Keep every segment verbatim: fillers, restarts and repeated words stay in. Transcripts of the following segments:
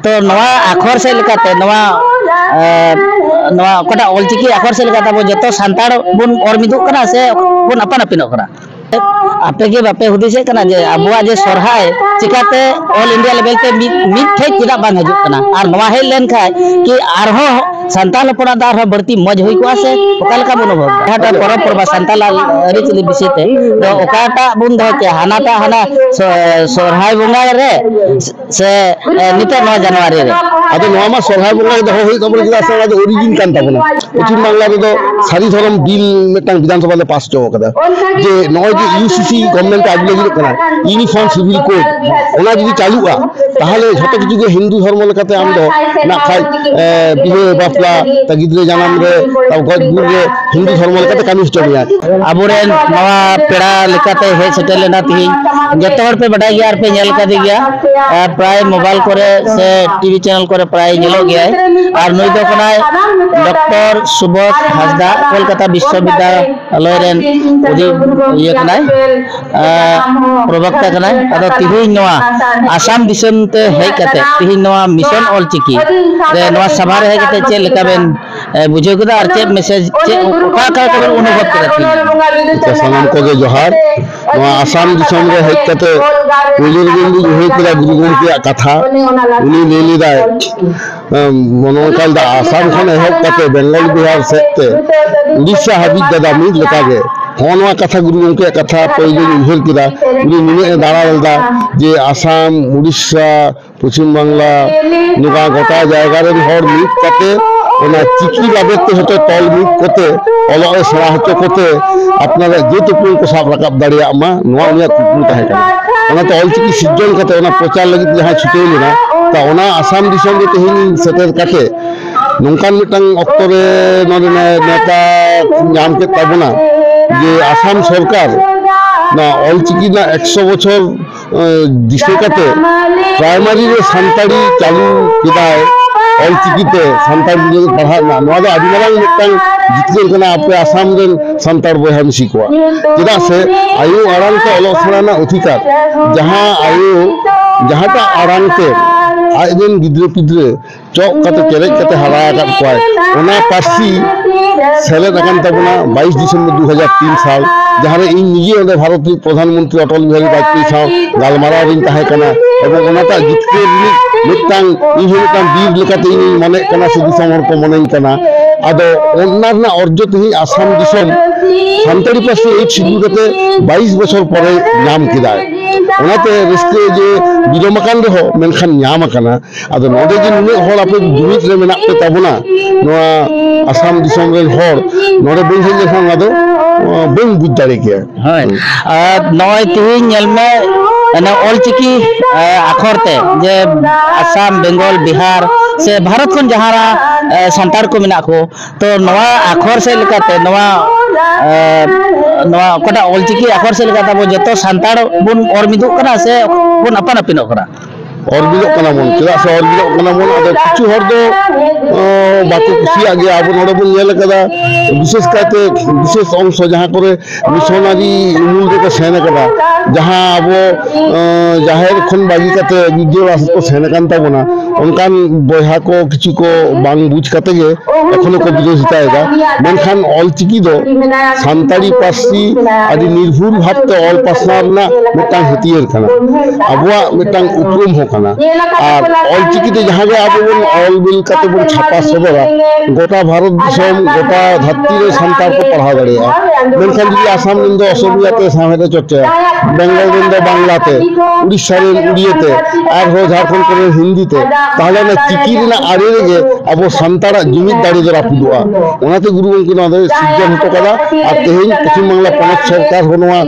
ᱛᱚ ᱱᱚᱣᱟ ᱟᱠᱷᱚᱨ ᱥᱮᱫ ᱞᱮᱠᱟᱛᱮ, ᱱᱚᱣᱟ ᱮ, ᱱᱚᱣᱟ ᱚᱠᱟᱴᱟᱜ ᱚᱞᱪᱤᱠᱤ ᱟᱠᱷᱚᱨ ᱥᱮᱫ ᱞᱮᱠᱟᱛᱮ ᱟᱵᱚ ᱡᱚᱛᱚ ᱥᱟᱱᱛᱟᱲ ᱵᱚᱱ ᱚᱨ ᱢᱤᱫᱚᱜ ᱠᱟᱱᱟ ᱥᱮ ᱵᱚᱱ ᱟᱯᱟᱱ ᱟᱹᱯᱤᱱᱚᱜ ᱠᱟᱱᱟ? ᱟᱯᱮ ᱜᱮ ᱵᱟᱯᱮ ᱦᱩᱫᱤᱥᱮᱫ ᱠᱟᱱᱟ ᱡᱮ ᱟᱵᱚᱣᱟᱜ ᱡᱮ ᱥᱚᱨᱦᱟᱭ ᱪᱤᱠᱟᱛᱮ all India level ᱛᱮ ᱢᱤᱫ, ᱢᱤᱫ ᱴᱷᱮᱡ ᱪᱮᱫᱟᱜ ᱵᱟᱝ ᱦᱤᱡᱩᱜ ᱠᱟᱱᱟ? ᱟᱨ ᱱᱚᱣᱟ ᱦᱮᱡ ᱞᱮᱱᱠᱷᱟᱱ ᱠᱤ ᱟᱨᱦᱚᱸ ᱥᱟᱱᱛᱟᱲ ᱦᱚᱯᱚᱱᱟᱜ ᱫᱚ ᱟᱨᱦᱚᱸ ᱵᱟᱹᱲᱛᱤ ᱢᱚᱡᱽ ᱦᱩᱭ ᱠᱚᱜᱼᱟ ᱥᱮ ᱚᱠᱟ ᱞᱮᱠᱟ ᱵᱚᱱ ᱚᱱᱩᱵᱷᱚᱵ ᱮᱫᱟ? ᱡᱟᱦᱟᱸᱴᱟᱜ ᱯᱚᱨᱚᱵᱽ ᱯᱚᱨᱵᱟ ᱥᱟᱱᱛᱟᱲ ᱟᱹᱨᱤᱪᱟᱹᱞᱤ ᱵᱤᱥᱚᱭ ᱛᱮ ᱫᱚ ᱚᱠᱟᱴᱟᱜ ᱵᱚᱱ ᱫᱚᱦᱚ ᱠᱮᱭᱟ, ᱦᱟᱱᱟᱴᱟᱜ ᱦᱟᱱᱟ ᱥᱚ-, ᱥᱚᱨᱦᱟᱭ ᱵᱚᱸᱜᱟ ᱨᱮ ᱥᱮ, ᱮ, ᱱᱤᱛᱚᱜ ᱱᱚᱣᱟ ᱡᱟᱱᱩᱣᱟᱨᱤ ᱨᱮ? ᱟᱫᱚ ᱱᱚᱣᱟ ᱢᱟ ᱥᱚᱨᱦᱟᱭ ᱵᱚᱸᱜᱟ ᱜᱮ ᱫᱚᱦᱚ ᱦᱩᱭᱩᱜ ᱛᱟᱵᱚᱱᱟ, ᱪᱮᱫᱟᱜ ᱥᱮ ᱚᱱᱟ ᱫᱚ origin ᱠᱟᱱ ᱛᱟᱵᱚᱱᱟ᱾ ᱯᱚᱪᱷᱤᱢ ᱵᱟᱝᱞᱟ ᱨᱮᱫᱚ ᱥᱟᱹᱨᱤ ᱫᱷᱚᱨᱚᱢ ᱵᱤᱞ ᱢᱤᱫᱴᱟᱝ ᱵᱤᱫᱷᱟᱱ ᱥᱚᱵᱷᱟ ᱞᱮ ᱯᱟᱥ ᱦᱚᱪᱚ ᱟᱠᱟᱫᱟ, ᱡᱮ ᱱᱚᱜᱼᱚᱭ ᱡᱮ ᱤᱭᱩ ᱥᱤ ᱥᱤ ᱜᱚᱵᱷᱢᱮᱱᱴ ᱟᱹᱜᱩ ᱞᱟᱹᱜᱤᱫᱚᱜ ᱠᱟᱱᱟ, Uniform Civil Code, ᱚᱱᱟ ᱡᱩᱫᱤ ᱪᱟᱹᱞᱩᱜᱼᱟ, ᱛᱟᱦᱚᱞᱮ ᱡᱷᱚᱛᱚ ᱠᱤᱪᱷᱩ ᱜᱮ ᱦᱤᱱᱫᱩ ᱫᱷᱚᱨᱢᱚ ᱞᱮᱠᱟᱛᱮ ᱟᱢ ᱫᱚ ᱱᱟᱜ ᱠᱷᱟᱡ, ᱮ, ᱵᱤᱦᱟᱹ ᱵᱟᱯᱞᱟ, ᱛᱟ ᱜᱤᱫᱽᱨᱟᱹ ᱡᱟᱱᱟᱢ ᱨᱮ, ᱛᱟ ᱜᱚᱡ ᱜᱩᱨ ᱨᱮ ᱦᱤᱱᱫᱩ ᱫᱷᱚᱨᱢᱚ ᱞᱮᱠᱟᱛᱮ ᱠᱟᱹᱢᱤ ᱦᱚᱪᱚ ᱢᱮᱭᱟ᱾ ᱟᱵᱚᱨᱮᱱ ᱱᱚᱣᱟ ᱯᱮᱲᱟ ᱞᱮᱠᱟᱛᱮ ᱦᱮᱡ ᱥᱮᱴᱮᱨ ᱞᱮᱱᱟ ᱛᱤᱦᱤᱧ᱾ ᱡᱚᱛᱚ ᱦᱚᱲ ᱯᱮ ᱵᱟᱰᱟᱭ ᱜᱮᱭᱟ ᱟᱨ ᱯᱮ ᱧᱮᱞ ᱠᱟᱫᱮ ᱜᱮᱭᱟ᱾ ᱟᱨ ᱯᱨᱟᱭ ᱢᱳᱵᱟᱭᱤᱞ ᱠᱚᱨᱮ ᱥᱮ ᱴᱤᱵᱷᱤ ᱪᱮᱱᱮᱞ ᱠᱚᱨᱮ ᱯᱨᱟᱭ ᱧᱮᱞᱚᱜ ᱜᱮᱭᱟᱭ᱾ ᱟᱨ ᱱᱩᱭ ᱫᱚ ᱠᱟᱱᱟᱭ ᱰᱚᱠᱴᱚᱨ ᱥᱩᱵᱳᱫᱷ ᱦᱟᱸᱥᱫᱟ, ᱠᱳᱞᱠᱟᱛᱟ ᱵᱤᱥᱥᱚᱵᱤᱫᱽᱫᱟᱞᱚᱭ ᱨᱮᱱ ᱩᱱᱤ ᱤᱭᱟᱹ ᱠᱟᱱᱟᱭ, ᱟᱸ, ᱯᱨᱚᱵᱚᱠᱛᱟ ᱠᱟᱱᱟᱭ᱾ ᱟᱫᱚ ᱛᱤᱦᱤᱧ ᱱᱚᱣᱟ ᱟᱥᱟᱢ ᱫᱤᱥᱚᱢ ᱛᱮ ᱦᱮᱡ ᱠᱟᱛᱮ, ᱛᱤᱦᱤᱧ ᱱᱚᱣᱟ ᱢᱤᱥᱚᱱ ᱚᱞᱪᱤᱠᱤ ᱨᱮ ᱱᱚᱣᱟ ᱥᱟᱵᱷᱟ ᱨᱮ ᱦᱮᱡ ᱠᱟᱛᱮ ᱪᱮᱫ ᱞᱮᱠᱟ ᱵᱮᱱ, ᱮ, ᱵᱩᱡᱷᱟᱹᱣ ᱠᱮᱫᱟ ᱟᱨ ᱪᱮᱫ ᱢᱮᱥᱮᱡᱽ, ᱪᱮᱫ, ᱚᱠᱟ ᱞᱮᱠᱟ ᱵᱮᱱ ᱚᱱᱩᱵᱷᱚᱵ ᱠᱮᱫᱟ ᱛᱤᱦᱤᱧ? ᱟᱪᱪᱷᱟ, ᱥᱟᱱᱟᱢ ᱠᱚᱜᱮ ᱡᱚᱦᱟᱨ᱾ ᱱᱚᱣᱟ ᱟᱥᱟᱢ ᱫᱤᱥᱚᱢ ᱨᱮ ᱦᱮᱡ ᱠᱟᱛᱮ ᱯᱳᱭᱞᱳ ᱨᱮᱜᱮ ᱞᱤᱧ ᱩᱭᱦᱟᱹᱨ ᱠᱮᱫᱟ ᱜᱩᱨᱩ ᱜᱚᱢᱠᱮᱭᱟᱜ ᱠᱟᱛᱷᱟ᱾ ᱩᱱᱤ ᱞᱟᱹᱭ ᱞᱮᱫᱟᱭ, ᱮᱢ, ᱱᱚᱜᱼᱚ ᱱᱚᱝᱠᱟ ᱞᱮᱫᱟ, ᱟᱥᱟᱢ ᱠᱷᱚᱱ ᱮᱦᱚᱵ ᱠᱟᱛᱮ ᱵᱮᱝᱜᱚᱞ ᱵᱤᱦᱟᱨ ᱥᱮᱫ ᱛᱮ ᱩᱲᱤᱥᱥᱟ ᱦᱟᱹᱵᱤᱡ ᱫᱟᱫᱟ ᱢᱤᱫ ᱞᱮᱠᱟᱜᱮ᱾ ᱦᱚᱸᱜᱼᱚ ᱱᱚᱣᱟ ᱠᱟᱛᱷᱟ ᱜᱩᱨᱩ ᱜᱚᱢᱠᱮᱭᱟᱜ ᱠᱟᱛᱷᱟ ᱯᱳᱭᱞᱳᱧ ᱩᱭᱦᱟᱹᱨ ᱠᱮᱫᱟ᱾ ᱩᱱᱤ ᱱᱩᱱᱟᱹᱜ ᱮ ᱫᱟᱬᱟ ᱞᱮᱫᱟ ᱡᱮ ᱟᱥᱟᱢ, ᱩᱲᱤᱥᱥᱟ, ᱯᱚᱪᱷᱤᱢ ᱵᱟᱝᱞᱟ, ᱱᱚᱝᱠᱟ ᱜᱚᱴᱟ ᱡᱟᱭᱜᱟ ᱨᱮᱱ ᱦᱚᱲ ᱢᱤᱫ ᱠᱟᱛᱮ, ᱚᱱᱟ ᱪᱤᱠᱤ ᱵᱟᱵᱚᱫ ᱛᱮ ᱡᱷᱚᱛᱚ ᱛᱚᱞ ᱢᱤᱫ ᱠᱟᱛᱮ, ᱚᱞᱚᱜ ᱮ ᱥᱮᱬᱟ ᱦᱚᱪᱚ ᱠᱚᱛᱮ, ᱟᱯᱱᱟᱨᱟᱜ ᱡᱟᱹᱛ ᱩᱯᱨᱩᱢ ᱠᱚ ᱥᱟᱵ ᱨᱟᱠᱟᱵ ᱫᱟᱲᱮᱭᱟᱜ ᱢᱟ, ᱱᱚᱣᱟ ᱩᱱᱤᱭᱟᱜ ᱠᱩᱠᱢᱩ ᱛᱟᱦᱮᱸ ᱠᱟᱱᱟ᱾ ᱚᱱᱟᱛᱮ ᱚᱞᱪᱤᱠᱤ ᱥᱤᱨᱡᱚᱱ ᱠᱟᱛᱮ ᱚᱱᱟ ᱯᱨᱚᱪᱟᱨ ᱞᱟᱹᱜᱤᱫ ᱡᱟᱦᱟᱸᱭ ᱪᱷᱩᱴᱟᱹᱣ ᱞᱮᱱᱟ, ᱛᱟ ᱚᱱᱟ ᱟᱥᱟᱢ ᱫᱤᱥᱚᱢ ᱨᱮ ᱛᱮᱦᱮᱧ ᱥᱮᱴᱮᱨ ᱠᱟᱛᱮ ᱱᱚᱝᱠᱟᱱ ᱢᱤᱫᱴᱟᱝ ᱚᱠᱛᱚ ᱨᱮ ᱱᱚᱰᱮ ᱱᱮ-, ᱱᱮᱣᱛᱟ ᱧᱟᱢ ᱠᱮᱫ ᱛᱟᱵᱚᱱᱟ ᱡᱮ ᱟᱥᱟᱢ ᱥᱚᱨᱠᱟᱨ ᱱᱚᱣᱟ ᱚᱞᱪᱤᱠᱤ ᱨᱮᱱᱟᱜ ᱮᱠᱥᱚ ᱵᱚᱪᱷᱚᱨ, ᱮ, ᱫᱤᱥᱟᱹ ᱠᱟᱛᱮ ᱯᱨᱟᱭᱢᱟᱨᱤ ᱨᱮ ᱥᱟᱱᱛᱟᱲᱤ ᱪᱟᱹᱞᱩ ᱠᱮᱫᱟᱭ, ᱚᱞᱪᱤᱠᱤ ᱛᱮ ᱥᱟᱱᱛᱟᱲᱤ ᱜᱤᱫᱽᱨᱟᱹ ᱠᱚ ᱯᱟᱲᱦᱟᱜ ᱢᱟ᱾ ᱱᱚᱣᱟ ᱫᱚ ᱟᱹᱰᱤ ᱢᱟᱨᱟᱝ ᱢᱤᱫᱴᱟᱝ ᱡᱤᱛᱠᱟᱹᱨ ᱠᱟᱱᱟ ᱟᱯᱮ ᱟᱥᱟᱢ ᱨᱮᱱ ᱥᱟᱱᱛᱟᱲ ᱵᱚᱭᱦᱟ ᱢᱤᱥᱤ ᱠᱚᱣᱟᱜ᱾ ᱪᱮᱫᱟᱜ ᱥᱮ ᱟᱭᱳ ᱟᱲᱟᱝ ᱛᱮ ᱚᱞᱚᱜ ᱥᱮᱬᱟ ᱨᱮᱱᱟᱜ ᱚᱫᱷᱤᱠᱟᱨ, ᱡᱟᱦᱟᱸ ᱟᱭᱳ ᱡᱟᱦᱟᱸᱴᱟᱜ ᱟᱲᱟᱝ ᱛᱮ ᱟᱡ ᱨᱮᱱ ᱜᱤᱫᱽᱨᱟᱹ ᱯᱤᱫᱽᱨᱟᱹ ᱪᱚᱜ ᱠᱟᱛᱮ ᱪᱮᱨᱮᱡ ᱠᱟᱛᱮ ᱦᱟᱨᱟ ᱟᱠᱟᱫ ᱠᱚᱣᱟᱭ, ᱚᱱᱟ ᱯᱟᱹᱨᱥᱤ ᱥᱮᱞᱮᱫ ᱟᱠᱟᱱ ᱛᱟᱵᱚᱱᱟ ᱵᱟᱭᱤᱥ ᱰᱤᱥᱮᱢᱵᱚᱨ ᱫᱩ ᱦᱟᱡᱟᱨ ᱛᱤᱱ ᱥᱟᱞ, ᱡᱟᱦᱟᱸ ᱨᱮ ᱤᱧ ᱱᱤᱡᱮ ᱚᱸᱰᱮ ᱵᱷᱟᱨᱚᱛ ᱨᱤᱱᱤᱡ ᱯᱨᱚᱫᱷᱟᱱ ᱢᱚᱱᱛᱨᱤ ᱚᱴᱚᱞ ᱵᱤᱦᱟᱨᱤ ᱵᱟᱡᱽᱯᱮᱭᱤ ᱥᱟᱶ ᱜᱟᱞᱢᱟᱨᱟᱣ ᱨᱤᱧ ᱛᱟᱦᱮᱸ ᱠᱟᱱᱟ, ᱮᱵᱚᱝ ᱚᱱᱟᱴᱟᱜ ᱡᱤᱛᱠᱟᱹᱨ ᱨᱤᱱᱤᱡ ᱢᱤᱫᱴᱟᱝ, ᱤᱧ ᱦᱚᱸ ᱢᱤᱫᱴᱟᱝ ᱵᱤᱨ ᱞᱮᱠᱟᱛᱮ ᱤᱧᱤᱧ ᱢᱚᱱᱮᱜ ᱠᱟᱱᱟ ᱥᱮ ᱫᱤᱥᱚᱢ ᱦᱚᱲ ᱠᱚ ᱢᱚᱱᱮᱧ ᱠᱟᱱᱟ᱾ ᱟᱫᱚ ᱚᱱᱟ ᱨᱮᱱᱟᱜ ᱚᱨᱡᱚ ᱛᱮᱦᱮᱧ ᱟᱥᱟᱢ ᱫᱤᱥᱚᱢ ᱥᱟᱱᱛᱟᱲᱤ ᱯᱟᱹᱨᱥᱤ ᱟᱹᱭᱤᱡ ᱥᱤᱫᱩ ᱠᱟᱛᱮ ᱵᱟᱭᱤᱥ ᱵᱚᱪᱷᱚᱨ ᱯᱚᱨᱮ ᱧᱟᱢ ᱠᱮᱫᱟᱭ᱾ ᱚᱱᱟᱛᱮ ᱨᱟᱹᱥᱠᱟᱹ ᱡᱮ ᱵᱤᱞᱚᱢ ᱟᱠᱟᱱ ᱨᱮᱦᱚᱸ ᱢᱮᱱᱠᱷᱟᱱ ᱧᱟᱢ ᱟᱠᱟᱱᱟ᱾ ᱟᱫᱚ ᱱᱚᱰᱮ ᱡᱮ ᱱᱩᱱᱟᱹᱜ ᱦᱚᱲ ᱟᱯᱮ ᱡᱩᱢᱤᱫ ᱨᱮ ᱢᱮᱱᱟᱜ ᱯᱮ ᱛᱟᱵᱚᱱᱟ, ᱱᱚᱣᱟ ᱟᱥᱟᱢ ᱫᱤᱥᱚᱢ ᱨᱮᱱ ᱦᱚᱲ ᱱᱚᱰᱮ ᱵᱟᱹᱧ ᱦᱮᱡ ᱞᱮᱱᱠᱷᱟᱱ ᱚᱱᱟ ᱫᱚ, ᱟᱸ, ᱵᱟᱹᱧ ᱵᱩᱡᱽ ᱫᱟᱲᱮ ᱠᱮᱭᱟ᱾ ᱦᱳᱭ᱾ ᱟᱨ ᱱᱚᱜᱼᱚᱭ ᱛᱤᱦᱤᱧ ᱧᱮᱞ ᱢᱮ, ᱚᱱᱟ ᱚᱞᱪᱤᱠᱤ, ᱮ, ᱟᱠᱷᱚᱨ ᱛᱮ ᱡᱮ ᱟᱥᱟᱢ, ᱵᱮᱝᱜᱚᱞ, ᱵᱤᱦᱟᱨ ᱥᱮ ᱵᱷᱟᱨᱚᱛ ᱠᱷᱚᱱ ᱡᱟᱦᱟᱸ, ᱮ, ᱥᱟᱱᱛᱟᱲ ᱠᱚ ᱢᱮᱱᱟᱜ ᱠᱚ, ᱛᱚ ᱱᱚᱣᱟ ᱟᱠᱷᱚᱨ ᱥᱮᱫ ᱞᱮᱠᱟᱛᱮ ᱱᱚᱣᱟ, ᱮ, ᱱᱚᱣᱟ ᱚᱠᱟᱴᱟᱜ ᱚᱞᱪᱤᱠᱤ ᱟᱠᱷᱚᱨ ᱥᱮᱫ ᱞᱮᱠᱟᱛᱮ ᱟᱵᱚ ᱡᱚᱛᱚ ᱥᱟᱱᱛᱟᱲ ᱵᱚᱱ ᱚᱨ ᱢᱤᱫᱚᱜ ᱠᱟᱱᱟ ᱥᱮ ᱵᱚᱱ ᱟᱯᱟᱱ ᱟᱹᱯᱤᱱᱚᱜ ᱠᱟᱱᱟ? ᱚᱨ ᱢᱤᱫᱚᱜ ᱠᱟᱱᱟ ᱵᱚᱱ᱾ ᱪᱮᱫᱟᱜ ᱥᱮ ᱚᱨ ᱢᱤᱫᱚᱜ ᱠᱟᱱᱟ ᱵᱚᱱ, ᱟᱫᱚ ᱠᱤᱪᱷᱩ ᱦᱚᱲ ᱫᱚ, ᱚ, ᱵᱟᱠᱚ ᱠᱩᱥᱤᱭᱟᱜ ᱜᱮᱭᱟ᱾ ᱟᱵᱚ ᱱᱚᱰᱮ ᱵᱚᱱ ᱧᱮᱞ ᱟᱠᱟᱫᱟ, ᱵᱤᱥᱮᱥ ᱠᱟᱭᱛᱮ ᱵᱤᱥᱮᱥ ᱚᱝᱥᱚ ᱡᱟᱦᱟᱸ ᱠᱚᱨᱮ ᱢᱤᱥᱚᱱᱟᱨᱤ ᱩᱢᱩᱞ ᱨᱮᱠᱚ ᱥᱮᱱ ᱟᱠᱟᱫᱟ, ᱡᱟᱦᱟᱸ ᱟᱵᱚ, ᱚ, ᱡᱟᱦᱮᱨ ᱠᱷᱚᱱ ᱵᱟᱹᱜᱤ ᱠᱟᱛᱮ ᱜᱤᱫᱽᱨᱟᱹ ᱚᱲᱟᱜ ᱥᱮᱫ ᱠᱚ ᱥᱮᱱ ᱟᱠᱟᱱ ᱛᱟᱵᱚᱱᱟ, ᱚᱱᱠᱟᱱ ᱵᱚᱭᱦᱟ ᱠᱚ ᱠᱤᱪᱷᱩ ᱠᱚ ᱵᱟᱝ ᱵᱩᱡᱽ ᱠᱟᱛᱮ ᱜᱮ ᱮᱠᱷᱚᱱᱳ ᱠᱚ ᱵᱤᱨᱳᱫᱷᱤᱛᱟᱭᱮᱫᱟ᱾ ᱢᱮᱱᱠᱷᱟᱱ ᱚᱞᱪᱤᱠᱤ ᱫᱚ ᱥᱟᱱᱛᱟᱲᱤ ᱯᱟᱹᱨᱥᱤ ᱟᱹᱰᱤ ᱱᱤᱨᱵᱷᱩᱞ ᱵᱷᱟᱵᱽᱛᱮ ᱚᱞ ᱯᱟᱥᱱᱟᱣ ᱨᱮᱱᱟᱜ ᱢᱤᱫᱴᱟᱝ ᱦᱟᱹᱛᱭᱟᱹᱨ ᱠᱟᱱᱟ, ᱟᱵᱚᱣᱟᱜ ᱢᱤᱫᱴᱟᱝ ᱩᱯᱨᱩᱢ ᱦᱚᱸ ᱠᱟᱱᱟ᱾ ᱟᱨ ᱚᱞᱪᱤᱠᱤ ᱛᱮ ᱡᱟᱦᱟᱸ ᱜᱮ ᱟᱵᱚ ᱵᱚᱱ ᱚᱞ ᱵᱤᱞ ᱠᱟᱛᱮ ᱵᱚᱱ ᱪᱷᱟᱯᱟ ᱥᱚᱫᱚᱨᱟ, ᱜᱚᱴᱟ ᱵᱷᱟᱨᱚᱛ ᱫᱤᱥᱚᱢ, ᱜᱚᱴᱟ ᱫᱷᱟᱹᱨᱛᱤ ᱨᱮ ᱥᱟᱱᱛᱟᱲ ᱠᱚ ᱯᱟᱲᱦᱟᱣ ᱫᱟᱲᱮᱭᱟᱜᱼᱟ᱾ ᱢᱮᱱᱠᱷᱟᱱ ᱡᱩᱫᱤ ᱟᱥᱟᱢ ᱨᱮᱱ ᱫᱚ ᱚᱥᱚᱢᱤᱭᱟ ᱛᱮ ᱥᱟᱶᱦᱮᱫ ᱮ ᱪᱚᱨᱪᱟᱭᱟ, ᱵᱮᱝᱜᱚᱞ ᱨᱮᱱ ᱫᱚ ᱵᱟᱝᱞᱟ ᱛᱮ, ᱩᱲᱤᱥᱥᱟ ᱨᱮᱱ ᱩᱲᱤᱭᱟ ᱛᱮ, ᱟᱨᱦᱚᱸ ᱡᱷᱟᱲᱠᱷᱚᱸᱰ ᱠᱚᱨᱮᱱ ᱦᱤᱱᱫᱤ ᱛᱮ, ᱛᱟᱦᱚᱞᱮ ᱚᱱᱟ ᱪᱤᱠᱤ ᱨᱮᱱᱟᱜ ᱟᱲᱮ ᱨᱮᱜᱮ ᱟᱵᱚ ᱥᱟᱱᱛᱟᱲᱟᱜ ᱡᱩᱢᱤᱫ ᱫᱟᱲᱮ ᱫᱚ ᱨᱟᱹᱯᱩᱫᱚᱜᱼᱟ᱾ ᱚᱱᱟᱛᱮ ᱜᱩᱨᱩ ᱜᱚᱢᱠᱮ ᱱᱚᱣᱟ ᱫᱚᱭ ᱥᱤᱨᱡᱚᱱ ᱦᱚᱴᱚ ᱠᱟᱫᱟ᱾ ᱟᱨ ᱛᱮᱦᱮᱧ ᱯᱚᱥᱪᱤᱢ ᱵᱟᱝᱞᱟ ᱯᱚᱱᱚᱛ ᱥᱚᱨᱠᱟᱨ ᱦᱚᱸ ᱱᱚᱣᱟ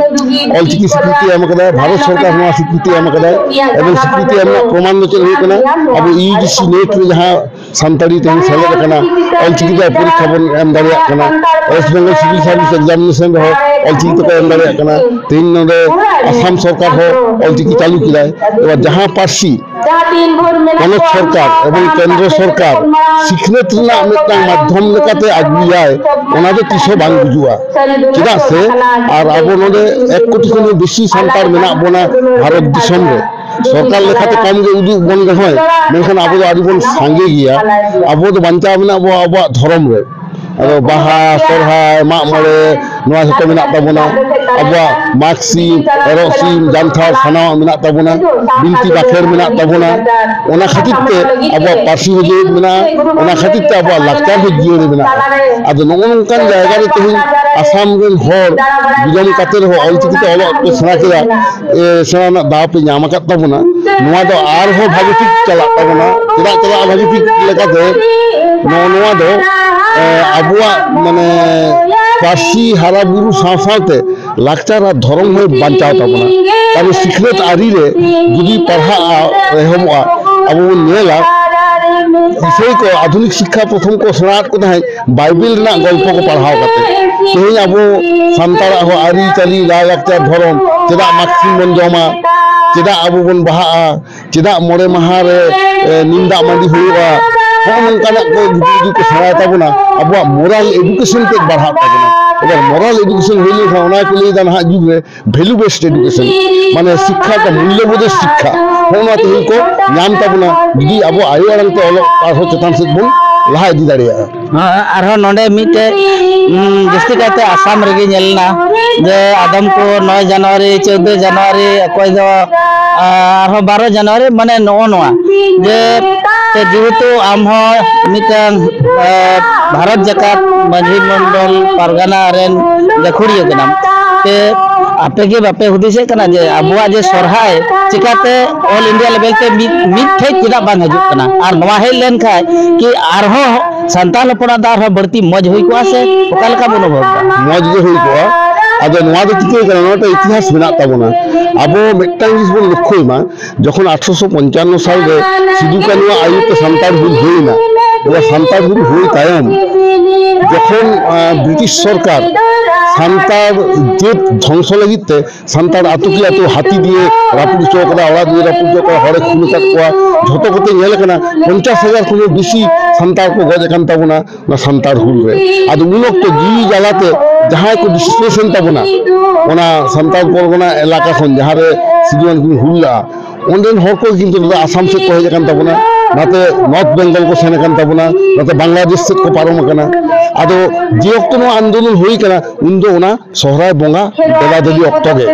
ᱚᱞᱪᱤᱠᱤ ᱥᱤᱠᱨᱤᱛᱤ ᱮᱢ ᱠᱟᱫᱟᱭ, ᱵᱷᱟᱨᱚᱛ ᱥᱚᱨᱠᱟᱨ ᱦᱚᱸ ᱱᱚᱣᱟ ᱥᱤᱠᱨᱤᱛᱤ ᱮᱢ ᱠᱟᱫᱟᱭ᱾ ᱮᱵᱚᱝ ᱥᱤᱠᱨᱤᱛᱤ ᱮᱢ ᱨᱮᱱᱟᱜ ᱯᱨᱚᱢᱟᱱ ᱫᱚ ᱪᱮᱫ ᱦᱩᱭᱩᱜ ᱠᱟᱱᱟ? ᱟᱵᱚ ᱤᱭᱩ ᱡᱤ ᱥᱤ ᱱᱮᱴ ᱨᱮ ᱡᱟᱦᱟᱸ ᱥᱟᱱᱛᱟᱲᱤ ᱛᱮᱦᱮᱧ ᱥᱮᱞᱮᱫ ᱟᱠᱟᱱᱟ, ᱚᱞᱪᱤᱠᱤ ᱛᱮ ᱯᱚᱨᱤᱠᱠᱷᱟ ᱵᱚᱱ ᱮᱢ ᱫᱟᱲᱮᱭᱟᱜ ᱠᱟᱱᱟ᱾ ᱳᱭᱮᱥᱴ ᱵᱮᱝᱜᱚᱞ ᱥᱤᱵᱤᱞ ᱥᱟᱨᱵᱷᱤᱥ ᱮᱠᱡᱟᱢᱤᱱᱮᱥᱚᱱ ᱨᱮᱦᱚᱸ ᱚᱞᱪᱤᱠᱤ ᱛᱮᱠᱚ ᱮᱢ ᱫᱟᱲᱮᱭᱟᱜ ᱠᱟᱱᱟ᱾ ᱛᱮᱦᱮᱧ ᱱᱚᱰᱮ ᱟᱥᱟᱢ ᱥᱚᱨᱠᱟᱨ ᱦᱚᱸ ᱚᱞᱪᱤᱠᱤ ᱪᱟᱹᱞᱩ ᱠᱮᱫᱟᱭ᱾ ᱮᱵᱟᱨ ᱡᱟᱦᱟᱸ ᱯᱟᱹᱨᱥᱤ ᱯᱚᱱᱚᱛ ᱥᱚᱨᱠᱟᱨ ᱮᱵᱚᱝ ᱠᱮᱱᱫᱨᱚ ᱥᱚᱨᱠᱟᱨ ᱥᱤᱠᱷᱱᱟᱹᱛ ᱨᱮᱱᱟᱜ ᱢᱤᱫᱴᱟᱝ ᱢᱟᱫᱽᱫᱷᱚᱢ ᱞᱮᱠᱟᱛᱮ ᱟᱹᱜᱩᱭᱟᱭ, ᱚᱱᱟ ᱫᱚ ᱛᱤᱥ ᱦᱚᱸ ᱵᱟᱝ ᱜᱩᱡᱩᱜᱼᱟ᱾ ᱪᱮᱫᱟᱜ ᱥᱮ ᱟᱨ ᱟᱵᱚ ᱱᱚᱰᱮ ᱮᱠ ᱠᱳᱴᱤ ᱠᱷᱚᱱ ᱦᱚᱸ ᱵᱮᱥᱤ ᱥᱟᱱᱛᱟᱲ ᱢᱮᱱᱟᱜ ᱵᱚᱱᱟ ᱵᱷᱟᱨᱚᱛ ᱫᱤᱥᱚᱢ ᱨᱮ᱾ ᱥᱚᱨᱠᱟᱨ ᱞᱮᱠᱟᱛᱮ ᱠᱚᱢ ᱜᱮ ᱩᱫᱩᱜ ᱵᱚᱱ ᱨᱮᱦᱚᱸᱭ, ᱢᱮᱱᱠᱷᱟᱱ ᱟᱵᱚ ᱫᱚ ᱟᱹᱰᱤ ᱵᱚᱱ ᱥᱟᱸᱜᱮ ᱜᱮᱭᱟ᱾ ᱟᱵᱚ ᱫᱚ ᱵᱟᱧᱪᱟᱣ ᱢᱮᱱᱟᱜ ᱵᱚᱱᱟ ᱟᱵᱚᱣᱟᱜ ᱫᱷᱚᱨᱚᱢ ᱨᱮ᱾ ᱟᱫᱚ ᱵᱟᱦᱟ, ᱥᱚᱨᱦᱟᱭ, ᱢᱟᱜ ᱢᱚᱬᱮ, ᱱᱚᱣᱟ ᱡᱷᱚᱛᱚ ᱢᱮᱱᱟᱜ ᱛᱟᱵᱚᱱᱟ᱾ ᱟᱵᱚᱣᱟᱜ ᱢᱟᱜᱽ ᱥᱤᱢ, ᱮᱨᱚᱜ ᱥᱤᱢ, ᱡᱟᱱᱛᱷᱟᱲ, ᱥᱟᱱᱟᱢᱟᱜ ᱢᱮᱱᱟᱜ ᱛᱟᱵᱚᱱᱟ᱾ ᱵᱤᱱᱛᱤ ᱵᱟᱠᱷᱮᱲ ᱢᱮᱱᱟᱜ ᱛᱟᱵᱚᱱᱟ᱾ ᱚᱱᱟ ᱠᱷᱟᱹᱛᱤᱨ ᱛᱮ ᱟᱵᱚᱣᱟᱜ ᱯᱟᱹᱨᱥᱤ ᱦᱚᱸ ᱡᱮᱣᱮᱫ ᱢᱮᱱᱟᱜᱼᱟ᱾ ᱚᱱᱟ ᱠᱷᱟᱹᱛᱤᱨ ᱛᱮ ᱟᱵᱚᱣᱟᱜ ᱞᱟᱠᱪᱟᱨ ᱦᱚᱸ ᱡᱤᱭᱟᱹᱲ ᱢᱮᱱᱟᱜᱼᱟ᱾ ᱟᱫᱚ ᱱᱚᱜᱼᱚ ᱱᱚᱝᱠᱟᱱ ᱡᱟᱭᱜᱟ ᱨᱮ ᱛᱮᱦᱮᱧ ᱟᱥᱟᱢ ᱨᱮᱱ ᱦᱚᱲ ᱡᱚᱢ ᱠᱟᱛᱮ ᱨᱮᱦᱚᱸ ᱚᱞᱪᱤᱠᱤ ᱛᱮ ᱚᱞᱚᱜ ᱯᱮ ᱥᱮᱬᱟ ᱠᱮᱫᱟ, ᱮ, ᱥᱮᱬᱟ ᱨᱮᱱᱟᱜ ᱫᱟᱣ ᱯᱮ ᱧᱟᱢ ᱟᱠᱟᱫ ᱛᱟᱵᱚᱱᱟ᱾ ᱱᱚᱣᱟ ᱫᱚ ᱟᱨᱦᱚᱸ ᱵᱷᱟᱜᱮ ᱴᱷᱤᱠ ᱪᱟᱞᱟᱜ ᱛᱟᱵᱚᱱᱟ᱾ ᱪᱮᱫᱟᱜ ᱪᱟᱞᱟᱜᱼᱟ ᱵᱷᱟᱜᱮ ᱴᱷᱤᱠ ᱞᱮᱠᱟᱛᱮ? ᱱᱚᱜᱼᱚ ᱱᱚᱣᱟ ᱫᱚ, ᱮ, ᱟᱵᱚᱣᱟᱜ ᱢᱟᱱᱮ ᱯᱟᱹᱨᱥᱤ ᱦᱟᱨᱟ ᱵᱩᱨᱩ ᱥᱟᱶ ᱥᱟᱶᱛᱮ ᱞᱟᱠᱪᱟᱨ ᱟᱨ ᱫᱷᱚᱨᱚᱢ ᱦᱚᱸᱭ ᱵᱟᱧᱪᱟᱣ ᱛᱟᱵᱚᱱᱟ᱾ ᱠᱟᱨᱚᱱ ᱥᱤᱠᱷᱱᱟᱹᱛ ᱟᱹᱨᱤ ᱨᱮ ᱡᱩᱫᱤ ᱯᱟᱲᱦᱟᱜᱼᱟ, ᱮᱦᱚᱵᱚᱜᱼᱟ, ᱟᱵᱚ ᱵᱚᱱ ᱧᱮᱞᱟ ᱤᱥᱟᱹᱭ ᱠᱚ ᱟᱫᱷᱩᱱᱤᱠ ᱥᱤᱠᱠᱷᱟ ᱯᱨᱚᱛᱷᱚᱢ ᱠᱚ ᱥᱮᱬᱟ ᱟᱫ ᱠᱚ ᱛᱟᱦᱮᱸᱫ ᱵᱟᱭᱵᱮᱞ ᱨᱮᱱᱟᱜ ᱜᱚᱞᱯᱚ ᱠᱚ ᱯᱟᱲᱦᱟᱣ ᱠᱟᱛᱮ᱾ ᱛᱮᱦᱮᱧ ᱟᱵᱚ ᱥᱟᱱᱛᱟᱲᱟᱜ ᱦᱚᱸ ᱟᱹᱨᱤᱪᱟᱹᱞᱤ, ᱞᱟᱭᱼᱞᱟᱠᱪᱟᱨ, ᱫᱷᱚᱨᱚᱢ, ᱪᱮᱫᱟᱜ ᱢᱟᱜᱽ ᱥᱤᱢ ᱵᱚᱱ ᱡᱚᱢᱟ, ᱪᱮᱫᱟᱜ ᱟᱵᱚ ᱵᱚᱱ ᱵᱟᱦᱟᱜᱼᱟ, ᱪᱮᱫᱟᱜ ᱢᱚᱬᱮ ᱢᱟᱦᱟ ᱨᱮ, ᱮ, ᱱᱤᱢ ᱫᱟᱜ ᱢᱟᱹᱰᱤ ᱦᱩᱭᱩᱜᱼᱟ, ᱱᱚᱜᱼᱚ ᱱᱚᱝᱠᱟᱱᱟᱜ ᱠᱚ ᱡᱩᱫᱤ ᱡᱩᱫᱤ ᱠᱚ ᱥᱮᱬᱟᱭ ᱛᱟᱵᱚᱱᱟ, ᱟᱵᱚᱣᱟᱜ moral education ᱛᱮᱫ ᱵᱟᱲᱦᱟᱜ ᱛᱟᱵᱚᱱᱟ᱾ ᱮᱵᱟᱨ moral education ᱦᱩᱭ ᱞᱮᱱᱠᱷᱟᱱ, ᱚᱱᱟ ᱠᱚ ᱞᱟᱹᱭᱫᱟ ᱱᱟᱦᱟᱜ ᱡᱩᱜᱽ ᱨᱮ value based education, ᱢᱟᱱᱮ ᱥᱤᱠᱠᱷᱟ ᱠᱚ ᱢᱩᱞᱞᱚᱵᱳᱫᱷᱮᱨ ᱥᱤᱠᱠᱷᱟ, ᱱᱚᱜᱼᱚ ᱱᱚᱣᱟ ᱛᱮᱦᱮᱧ ᱠᱚ ᱧᱟᱢ ᱛᱟᱵᱚᱱᱟ, ᱡᱩᱫᱤ ᱟᱵᱚ ᱟᱭᱳ ᱟᱲᱟᱝ ᱛᱮ ᱚᱞᱚᱜ ᱯᱟᱲᱦᱟᱣ ᱪᱮᱛᱟᱱ ᱥᱮᱫ ᱵᱚᱱ ᱞᱟᱦᱟ ᱤᱫᱤ ᱫᱟᱲᱮᱭᱟᱜᱼᱟ᱾ ᱦᱮᱸ, ᱟᱨᱦᱚᱸ ᱱᱚᱰᱮ ᱢᱤᱫᱴᱮᱡ, ᱩᱢ, ᱡᱟᱹᱥᱛᱤ ᱠᱟᱭᱛᱮ ᱟᱥᱟᱢ ᱨᱮᱜᱮ ᱧᱮᱞ ᱮᱱᱟ ᱡᱮ ᱟᱫᱚᱢ ᱠᱚ ᱱᱚᱭ ᱡᱟᱱᱩᱣᱟᱨᱤ, ᱪᱳᱫᱫᱳ ᱡᱟᱱᱩᱣᱟᱨᱤ, ᱚᱠᱚᱭ ᱫᱚ, ᱟ, ᱟᱨᱦᱚᱸ ᱵᱟᱨᱚ ᱡᱟᱱᱩᱣᱟᱨᱤ, ᱢᱟᱱᱮ ᱱᱚᱜᱼᱚ ᱱᱚᱣᱟ ᱡᱮ, ᱛᱮ ᱡᱮᱦᱮᱛᱩ ᱟᱢ ᱦᱚᱸ ᱢᱤᱫᱴᱟᱝ, ᱟ, ᱵᱷᱟᱨᱚᱛ ᱡᱟᱠᱟᱛ ᱢᱟᱹᱡᱷᱤ ᱢᱚᱱᱰᱚᱞ ᱯᱟᱨᱜᱟᱱᱟ ᱨᱮᱱ ᱜᱟᱹᱠᱷᱩᱲᱤᱭᱟᱹ ᱠᱟᱱᱟᱢ, ᱛᱮ ᱟᱯᱮ ᱜᱮ ᱵᱟᱯᱮ ᱦᱩᱫᱤᱥᱮᱫ ᱠᱟᱱᱟ ᱡᱮ ᱟᱵᱚᱣᱟᱜ ᱡᱮ ᱥᱚᱨᱦᱟᱭ ᱪᱤᱠᱟᱛᱮ all India level ᱛᱮ ᱢᱤᱫ, ᱢᱤᱫ ᱴᱷᱮᱡ ᱪᱮᱫᱟᱜ ᱵᱟᱝ ᱦᱤᱡᱩᱜ ᱠᱟᱱᱟ? ᱟᱨ ᱱᱚᱣᱟ ᱦᱮᱡ ᱞᱮᱱᱠᱷᱟᱡ ᱠᱤ ᱟᱨᱦᱚᱸ ᱥᱟᱱᱛᱟᱲ ᱦᱚᱯᱚᱱᱟᱜ ᱫᱚ ᱟᱨᱦᱚᱸ ᱵᱟᱹᱲᱛᱤ ᱢᱚᱡᱽ ᱦᱩᱭ ᱠᱚᱜᱼᱟ, ᱥᱮ ᱚᱠᱟ ᱞᱮᱠᱟᱢ ᱚᱱᱩᱵᱷᱚᱵ ᱫᱟ? ᱢᱚᱡᱽ ᱜᱮ ᱦᱩᱭ ᱠᱚᱜᱼᱟ᱾ ᱟᱫᱚ ᱱᱚᱣᱟ ᱫᱚ ᱪᱤᱠᱟᱹ ᱠᱟᱱᱟ, ᱱᱚᱣᱟ ᱢᱤᱫᱴᱟᱝ ᱤᱛᱤᱦᱟᱥ ᱢᱮᱱᱟᱜ ᱛᱟᱵᱚᱱᱟ᱾ ᱟᱵᱚ ᱢᱤᱫᱴᱟᱝ ᱡᱤᱱᱤᱥ ᱵᱚᱱ ᱞᱚᱠᱠᱷᱚᱭ ᱢᱟ, ᱡᱚᱠᱷᱚᱱ ᱟᱴᱷᱨᱚᱥᱚ ᱯᱚᱧᱪᱟᱱᱱᱚ ᱥᱟᱞ ᱨᱮ ᱥᱤᱫᱩ ᱠᱟᱹᱱᱩᱣᱟᱜ ᱟᱹᱭᱩᱨ ᱛᱮ ᱥᱟᱱᱛᱟᱲ ᱦᱩᱞ ᱦᱩᱭᱱᱟ, ᱚᱱᱟ ᱥᱟᱱᱛᱟᱲ ᱦᱩᱞ ᱦᱩᱭ ᱛᱟᱭᱚᱢ ᱡᱚᱠᱷᱚᱱ, ᱟᱸ, ᱵᱨᱤᱴᱤᱥ ᱥᱚᱨᱠᱟᱨ ᱥᱟᱱᱛᱟᱲ ᱡᱟᱹᱛ ᱫᱷᱚᱝᱥᱚ ᱞᱟᱹᱜᱤᱫ ᱛᱮ ᱥᱟᱱᱛᱟᱲ ᱟᱹᱛᱩ ᱠᱤ ᱟᱹᱛᱩ ᱦᱟᱹᱛᱤ ᱫᱤᱭᱮ ᱨᱟᱹᱯᱩᱫ ᱦᱚᱪᱚ ᱠᱟᱫᱟ, ᱚᱲᱟᱜ ᱫᱩᱣᱟᱹᱨ ᱨᱟᱹᱯᱩᱫ ᱦᱚᱪᱚ ᱠᱟᱫᱟ, ᱦᱚᱲᱮ ᱠᱷᱩᱱ ᱟᱠᱟᱫ ᱠᱚᱣᱟ, ᱡᱷᱚᱛᱚ ᱠᱚᱛᱮ ᱧᱮᱞ ᱟᱠᱟᱱᱟ ᱯᱚᱧᱪᱟᱥ ᱦᱟᱡᱟᱨ ᱠᱷᱚᱱ ᱦᱚᱸ ᱵᱮᱥᱤ ᱥᱟᱱᱛᱟᱲ ᱠᱚ ᱜᱚᱡ ᱟᱠᱟᱱ ᱛᱟᱵᱚᱱᱟ ᱚᱱᱟ ᱥᱟᱱᱛᱟᱲ ᱦᱩᱞ ᱨᱮ᱾ ᱟᱫᱚ ᱩᱱ ᱚᱠᱛᱚ ᱡᱤᱣᱤ ᱡᱟᱞᱟᱛᱮ ᱡᱟᱦᱟᱸᱭ ᱠᱚ displace ᱮᱱ ᱛᱟᱵᱚᱱᱟ ᱚᱱᱟ ᱥᱟᱱᱛᱟᱲ ᱯᱚᱨᱜᱚᱱᱟ ᱮᱞᱟᱠᱟ ᱠᱷᱚᱱ, ᱡᱟᱦᱟᱸ ᱨᱮ ᱥᱤᱫᱩ ᱠᱟᱹᱱᱦᱩ ᱠᱤᱱ ᱦᱩᱞ ᱞᱮᱫᱼᱟ, ᱚᱸᱰᱮᱱ ᱦᱚᱲ ᱠᱚ ᱠᱤᱱᱛᱩ ᱱᱚᱛᱮ ᱟᱥᱟᱢ ᱥᱮᱫ ᱠᱚ ᱦᱮᱡ ᱟᱠᱟᱱ ᱛᱟᱵᱚᱱᱟ, ᱱᱚᱛᱮ ᱱᱚᱨᱛᱷ ᱵᱮᱝᱜᱚᱞ ᱠᱚ ᱥᱮᱱ ᱟᱠᱟᱱ ᱛᱟᱵᱚᱱᱟ, ᱱᱚᱛᱮ ᱵᱟᱝᱞᱟᱫᱮᱥ ᱥᱮᱫ ᱠᱚ ᱯᱟᱨᱚᱢ ᱟᱠᱟᱱᱟ᱾ ᱟᱫᱚ ᱡᱮ ᱚᱠᱛᱚ ᱱᱚᱣᱟ ᱟᱱᱫᱳᱞᱚᱱ ᱦᱩᱭ ᱟᱠᱟᱱᱟ, ᱩᱱ ᱫᱚ ᱚᱱᱟ ᱥᱚᱦᱨᱟᱭ ᱵᱚᱸᱜᱟ ᱫᱮᱵᱟ ᱫᱮᱵᱤ ᱚᱠᱛᱚ ᱜᱮ᱾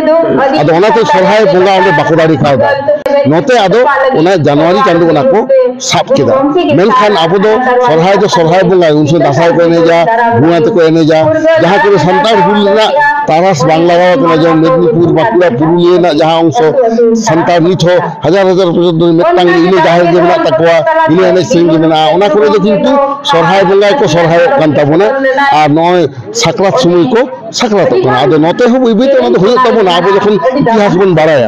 ᱟᱫᱚ ᱚᱱᱟᱛᱮ ᱥᱚᱦᱨᱟᱭ ᱵᱚᱸᱜᱟ ᱚᱸᱰᱮ ᱵᱟᱠᱚ ᱫᱟᱲᱮ ᱠᱟᱣᱫᱟ᱾ ᱱᱚᱛᱮ ᱟᱫᱚ ᱚᱱᱟ ᱡᱟᱱᱩᱣᱟᱨᱤ ᱪᱟᱸᱫᱳ ᱚᱱᱟ ᱠᱚ ᱥᱟᱵ ᱠᱮᱫᱟ᱾ ᱢᱮᱱᱠᱷᱟᱱ ᱟᱵᱚ ᱫᱚ ᱥᱚᱨᱦᱟᱭ ᱫᱚ ᱥᱚᱨᱦᱟᱭ ᱵᱚᱸᱜᱟ, ᱩᱱ ᱥᱚᱢᱚᱭ ᱫᱟᱸᱥᱟᱭ ᱠᱚ ᱮᱱᱮᱡᱟ, ᱵᱷᱩᱣᱟᱹ ᱛᱮᱠᱚ ᱮᱱᱮᱡᱟ᱾ ᱡᱟᱦᱟᱸ ᱠᱚᱨᱮ ᱥᱟᱱᱛᱟᱲ ᱦᱩᱞ ᱨᱮᱱᱟᱜ ᱛᱟᱨᱟᱥ ᱵᱟᱝ ᱞᱟᱜᱟᱣ ᱠᱟᱱᱟ, ᱡᱮᱢᱚᱱ ᱢᱮᱫᱽᱱᱤᱯᱩᱨ, ᱵᱟᱸᱠᱩᱲᱟ, ᱯᱩᱨᱩᱞᱤᱭᱟᱹ ᱨᱮᱱᱟᱜ ᱡᱟᱦᱟᱸ ᱚᱝᱥᱚ ᱥᱟᱱᱛᱟᱲ ᱱᱤᱛ ᱦᱚᱸ ᱦᱟᱡᱟᱨ ᱦᱟᱡᱟᱨ ᱵᱚᱪᱷᱚᱨ ᱫᱷᱚᱨᱮ ᱢᱤᱫᱴᱟᱝ ᱤᱱᱟᱹ ᱡᱟᱦᱮᱨ ᱜᱮ ᱢᱮᱱᱟᱜ ᱛᱟᱠᱚᱣᱟ, ᱤᱱᱟᱹ ᱮᱱᱮᱡ ᱥᱮᱨᱮᱧ ᱜᱮ ᱢᱮᱱᱟᱜᱼᱟ, ᱚᱱᱟ ᱠᱚᱨᱮ ᱫᱚ ᱠᱤᱱᱛᱩ ᱥᱚᱨᱦᱟᱭ ᱵᱚᱸᱜᱟ ᱜᱮᱠᱚ ᱥᱚᱨᱦᱟᱭᱚᱜ ᱠᱟᱱ ᱛᱟᱵᱚᱱᱟ᱾ ᱟᱨ ᱱᱚᱜᱼᱚᱭ ᱥᱟᱠᱨᱟᱛ ᱥᱚᱢᱚᱭ ᱠᱚ ᱥᱟᱠᱨᱟᱛᱚᱜ ᱠᱟᱱᱟ᱾ ᱟᱫᱚ ᱱᱚᱛᱮ ᱦᱚᱸ ᱵᱟᱹᱭ ᱵᱟᱹᱭ ᱛᱮ ᱚᱱᱟ ᱫᱚ ᱦᱩᱭᱩᱜ ᱛᱟᱵᱚᱱᱟ, ᱟᱵᱚ ᱡᱚᱠᱷᱚᱱ ᱤᱛᱤᱦᱟᱥ ᱵᱚᱱ ᱵᱟᱲᱟᱭᱟ᱾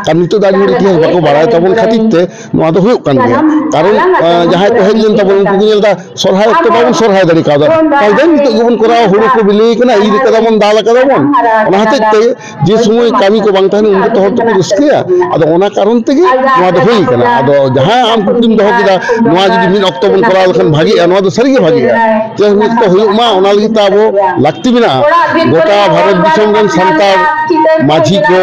ᱟᱨ ᱱᱤᱛᱚᱜ ᱫᱚ ᱟᱹᱰᱤ ᱦᱚᱲ ᱤᱛᱤᱦᱟᱥ ᱵᱟᱠᱚ ᱵᱟᱲᱟᱭ ᱛᱟᱵᱚᱱ ᱠᱷᱟᱹᱛᱤᱨ ᱛᱮ ᱱᱚᱣᱟ ᱫᱚ ᱦᱩᱭᱩᱜ ᱠᱟᱱ ᱜᱮᱭᱟ᱾ ᱠᱟᱨᱚᱱ, ᱟᱸ, ᱡᱟᱦᱟᱸᱭ ᱠᱚ ᱦᱮᱡ ᱞᱮᱱ ᱛᱟᱵᱚᱱ, ᱩᱱᱠᱩ ᱠᱚ ᱧᱮᱞ ᱮᱫᱟ ᱥᱚᱨᱦᱟᱭ ᱚᱠᱛᱚ ᱵᱟᱵᱚᱱ ᱥᱚᱨᱦᱟᱭ ᱫᱟᱲᱮ ᱠᱟᱣᱫᱟ, ᱛᱟᱦᱞᱮ ᱱᱤᱛᱚᱜ ᱜᱮᱵᱚᱱ ᱠᱚᱨᱟᱣᱟ, ᱦᱩᱲᱩ ᱠᱚ ᱵᱤᱞᱤ ᱠᱟᱱᱟ, ᱤᱨ ᱠᱟᱫᱟ ᱵᱚᱱ, ᱫᱟᱞ ᱠᱟᱫᱟ ᱵᱚᱱ᱾ ᱚᱱᱟ ᱦᱚᱛᱮᱡ ᱛᱮ ᱡᱮ ᱥᱚᱢᱚᱭ ᱠᱟᱹᱢᱤ ᱠᱚ ᱵᱟᱝ ᱛᱟᱦᱮᱱᱟ, ᱩᱱ ᱡᱚᱛᱚ ᱦᱚᱲ ᱫᱚᱠᱚ ᱨᱟᱹᱥᱠᱟᱹᱭᱟ᱾ ᱟᱫᱚ ᱚᱱᱟ ᱠᱟᱨᱚᱱ ᱛᱮᱜᱮ ᱱᱚᱣᱟ ᱫᱚ ᱦᱩᱭ ᱠᱟᱱᱟ᱾ ᱟᱫᱚ ᱡᱟᱦᱟᱸ ᱟᱢ ᱠᱩᱠᱞᱤᱢ ᱫᱚᱦᱚ ᱠᱮᱫᱟ, ᱱᱚᱣᱟ ᱡᱩᱫᱤ ᱢᱤᱫ ᱚᱠᱛᱚ ᱵᱚᱱ ᱠᱚᱨᱟᱣ ᱞᱮᱠᱷᱟᱱ ᱵᱷᱟᱜᱮᱜᱼᱟ, ᱱᱚᱣᱟ ᱫᱚ ᱥᱟᱹᱨᱤᱜᱮ ᱵᱷᱟᱜᱮᱜᱼᱟ᱾ ᱪᱮᱫ ᱢᱤᱫ ᱚᱠᱛᱚ ᱦᱩᱭᱩᱜ ᱢᱟ, ᱚᱱᱟ ᱞᱟᱹᱜᱤᱫ ᱛᱮ ᱟᱵᱚ ᱞᱟᱹᱠᱛᱤ ᱢᱮᱱᱟᱜᱼᱟ᱾ ᱜᱚᱴᱟ ᱵᱷᱟᱨᱚᱛ ᱫᱤᱥᱚᱢ ᱨᱮᱱ ᱥᱟᱱᱛᱟᱲ ᱢᱟᱹᱡᱷᱤ ᱠᱚ